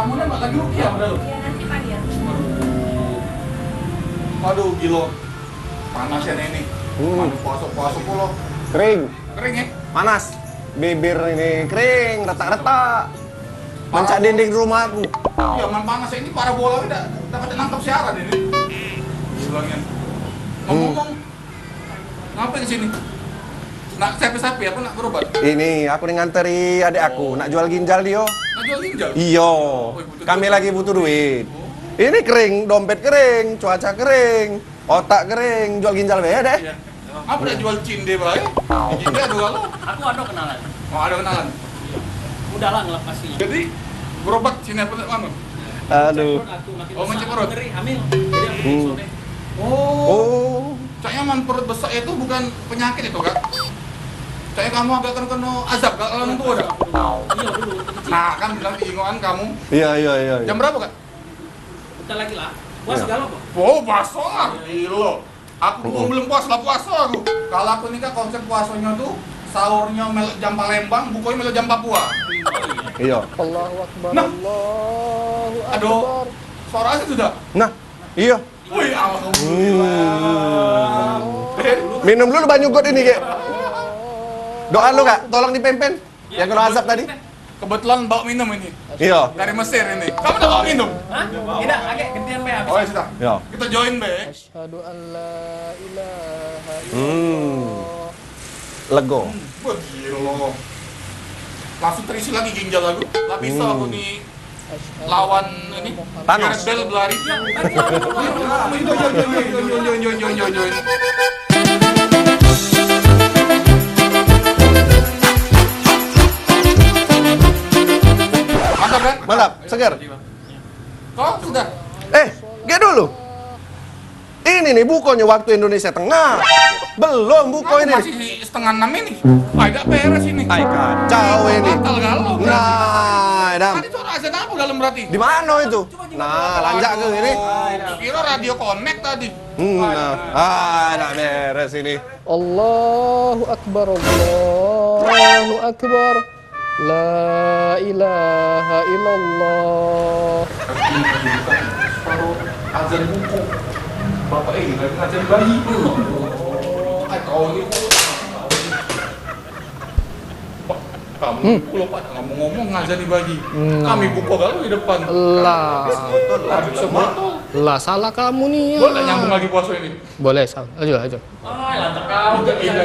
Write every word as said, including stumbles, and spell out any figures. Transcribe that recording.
Mana mak lagi rukiah pada lu? Iya, nanti pagi ya. Aduh, gila. Panas ya ini. Hmm. Mana puasa-puasa pula. Kering. Kering ya? Panas. Bibir ini kering, retak-retak. Mancak dinding rumah aku. Iya, man panas ini parabola dak dak nangkep siaran ini. Bilangnya. Hmm. Ngomong-ngomong, ngapain ke sini? Nak siapa-siapa apa nak berobat? Ini aku nih nganteri adik aku, nak jual ginjal dio. Nak jual ginjal? Iyo. Oh, butuh duit. Kami lagi butuh duit. Oh. Ini kering, dompet kering, cuaca kering, otak kering, jual ginjal bae deh. Iya. Apa nak jual cinde bae? Cinde ada galo. Aku ada kenalan. Oh, ada kenalan. Mudah lah ngelepasnya. Jadi berobat sini apa nak anu? Aduh. Aku makin Oh, besar, ngecek perut. Ngeri, hamil. Jadi aku Hmm. sore. Oh. Oh. Caknya man perut besar itu bukan penyakit itu, Kak. Caknya kamu agak kena, kena azab, Kak, kalau tua dah. Iya, dulu, waktu kecil. Nah, kan bilang ingoan kamu. Iya, iya, iya, iya. Jam berapa, Kak? Bentar lagi lah. Puas Iya. galo, Bang? Oh, puasa lah. Gila. Aku Oh, oh. belum puas lah puasa aku. Kalau aku nikah konsep puasanya tuh sahurnya melok jam Palembang, bukanya melok jam Papua. Iya. Allahu Akbar, Nah. Allahu Aduh. Akbar. Suara azan sudah. Nah, iya. Wih, alhamdulillah. Hmm. Minum dulu banyu got ini, Kek. Doa lu, Kak. Tolong dipempen. Yang kena azab tadi. Kebetulan bawa minum ini. Iya. Dari Mesir ini. Kamu udah bawa minum? Hah? Tidak, agak gedean be habis. Oh, ya sudah. Iya. Kita join be. Asyhadu an la ilaha Hmm. illallah. Lego. Hmm, wah, gila. Langsung terisi lagi ginjal aku. Lah bisa Hmm. aku nih Asyhadu lawan anna ini. Muhammadan Thanos. Gareth Bale berlari. Mantap, kan? Mantap, seger. Kau sudah? Eh, gek dulu. Ini nih bukannya waktu Indonesia Tengah. Belum buka Aku ini. Masih setengah enam ini. Ay, dak beres ini. Ay, kacau ini. Batal galo berarti. Nah, Dam. Tadi suara azan apa dalam berarti? Di mana itu? Nah, lanjak ke ini. Aduh, kira radio connect tadi. Hmm, nah. Ah, dak beres ini. Allahu Akbar, Allahu Akbar. La ilaha illallah. Separo azan buku. Bapak ini lagi ngajar bayi. Ay, kau ni. Pak, kamu Hmm. pulo, Pak, ngomong-ngomong ngajari bayi. Hmm. Kami buka galo di depan. Lah. Habis motor, habis motor. Lah, salah kamu ni, ya. Boleh nyambung lagi puasa ini? Boleh, Sam. Ayo, ayo. Ah, lantak kau. Udah, iya.